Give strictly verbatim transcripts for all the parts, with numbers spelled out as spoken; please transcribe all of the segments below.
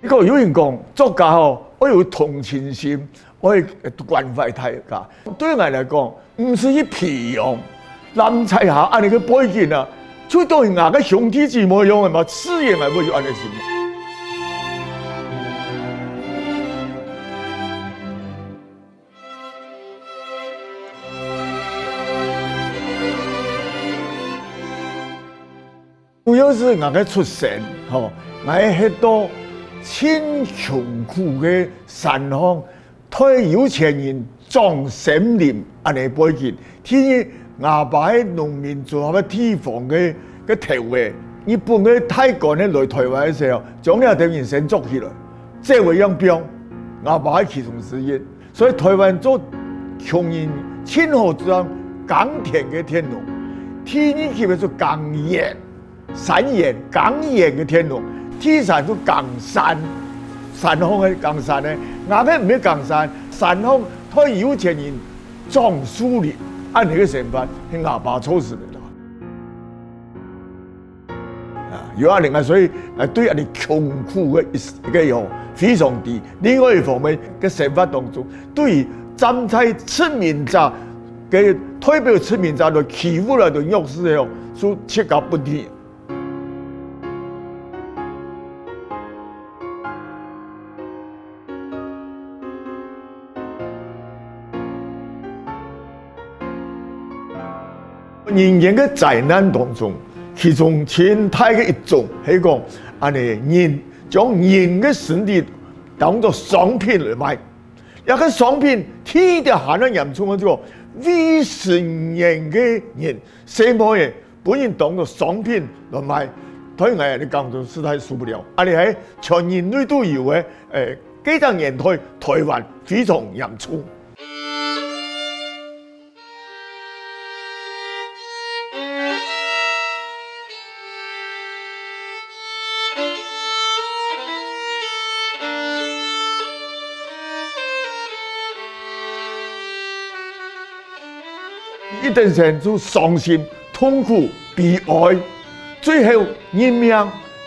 如果有人講，作家吼，愛有同情心，愛關懷大家。對𠊎來講，毋使去培養，林青霞恁樣个背景啊，就當於𠊎个兄弟姊妹樣个嘛，自然𠊎會有恁樣个心。 主要係𠊎个出身，吼，𠊎係到盡窮苦个山項，在有錢人掌森林恁樣背景。第一，吾爸係農民組合个地方个，个頭仔。日本个大官仔來臺灣个時候，將這兜人先捉起來，做為樣兵，吾爸係其中之一。 所以臺灣做窮人盡好做耕田个田農，第二級个做耕員，山員，耕員个田農，第三做耕山，山項个耕山呢，𠊎兜毋係耕山，山項在有錢人掌樹林，恁樣个生活係吾爸造成个啦。 啊，有恁樣啊，所以，啊，對恁樣窮苦个一，一个吼，非常低。另外一方面，个生活當中，對於站在殖民者，个代表殖民者來欺負來个弱勢个吼，就自家本體。 人間个災難當中，其中盡大个一種係講，恁樣人將人个身體當作商品來賣。這个商品天底下恁嚴重个，就未成年个人，細妹仔，分人當作商品來賣。對𠊎來講，就實在受不了。恁樣係全人類都有个，誒，該隻年代臺灣非常嚴重。 一等生就傷心、痛苦、悲哀，最後認命。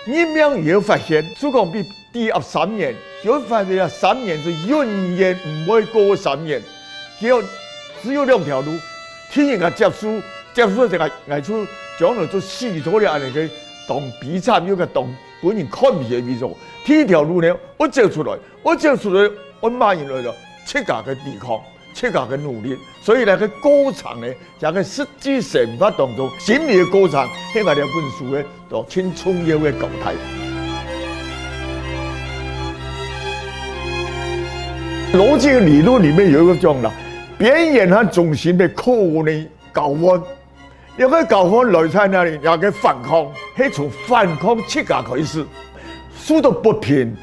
認命以後發現，就講比 第二十三年，就發現啊，三年係永遠毋會過个三年。佢有，只有兩條路，第一𠊎接受，接受這个，𠊎就將來做死到了恁樣个當悲慘，又个當分人看毋起个位所。第二條路呢，愛走出來，愛走出來，愛麼人來了？自家个抵抗。 自家个努力。所以呢，个過程呢，在个實際生活當中，心理个過程，係𠊎這本書个，都盡重要个交代。邏輯理論裡面有一個講啦，邊緣和中心的扣呢，交換。這個交換來在哪裡？這個反抗，係從反抗自家開始，受到不平，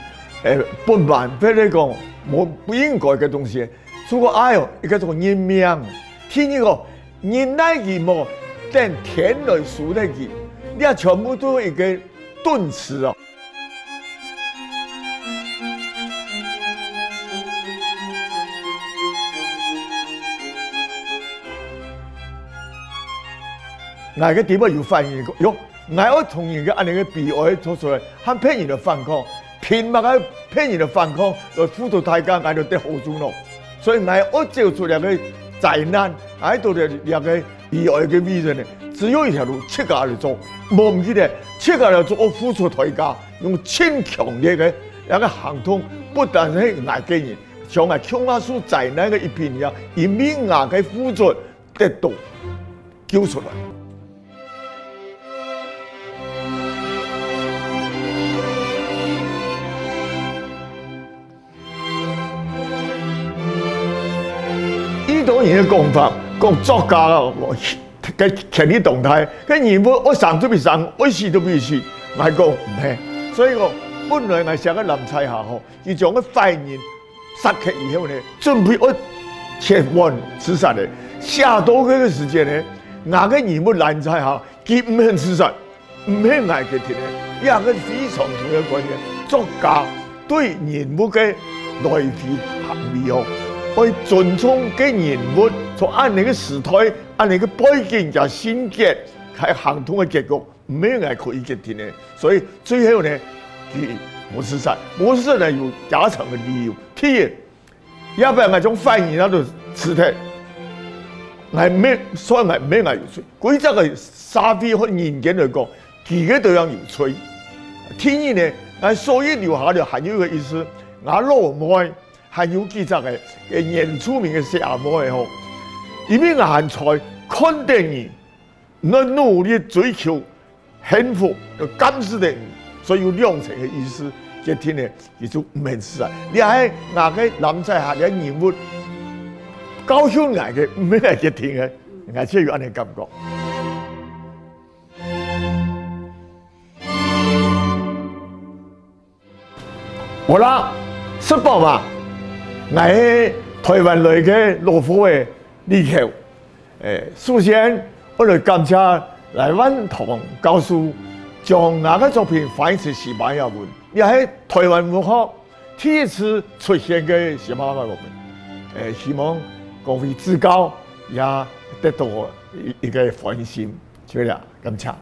誒，不滿，或者講無，不應該个東西， 就講，哎喲，一個做認命。第二個，人奈佢無，等天來收得佢。這全部都係一個頓詞哦。𠊎个地方有反應，喲， 𠊎愛同人个恁樣个悲哀做出來，和別人來反抗，憑麼个別人來反抗，來付出代價，𠊎就得好處咯。所以𠊎愛走出這個災難，𠊎到這，這個悲哀个位置呢，只有一條路，自家來做。毋記得，自家來做，愛付出代價，用盡強烈个這個行動，不單係𠊎个人，像𠊎共下受災難个一片一樣，因為𠊎个付出得到 救出來。有兜人个講法，講作家哦，个權力當大，个人物愛生就分生，愛死就分死。𠊎講毋係，所以講，本來𠊎寫个林青霞吼，佢將个犯人 殺忒以後呢，準備愛切腕自殺了。寫到該個時間呢，𠊎个人物林青霞，佢毋肯自殺，毋係𠊎決定个，這個非常重要个觀念。作家對人物个來回行為哦，愛尊重該人物，從恁樣个時代、恁樣个背景、佢性格、佢行動个結果， 毋係𠊎可以決定个。所以最後呢，佢無自在，無自在有幾層个理由。第一，這擺𠊎種翻譯那都辭退，𠊎無，所以𠊎無𠊎有罪。歸隻个社會和人間來講，佢个都樣有罪。第二呢，𠊎所以留下來還有一個意思，𠊎老妹還有幾隻个，个原住民个細阿妹吼，因為𠊎還在看等你， 努力追求幸福，要感謝等，所以有兩層个意思，決定呢，佢就毋免自在。這係𠊎个男仔下，這人物教訓𠊎个，毋係𠊎決定个，𠊎就有恁樣感覺。好啦，食飽嘛，𠊎係台灣來个老虎仔李喬。欸，首先，𠊎來感謝賴萬堂教授將𠊎个作品翻譯成西班牙文，這係台灣文學第一次出現个西班牙文。欸，希望各位指教也得到一，一個歡心。就這樣，感謝。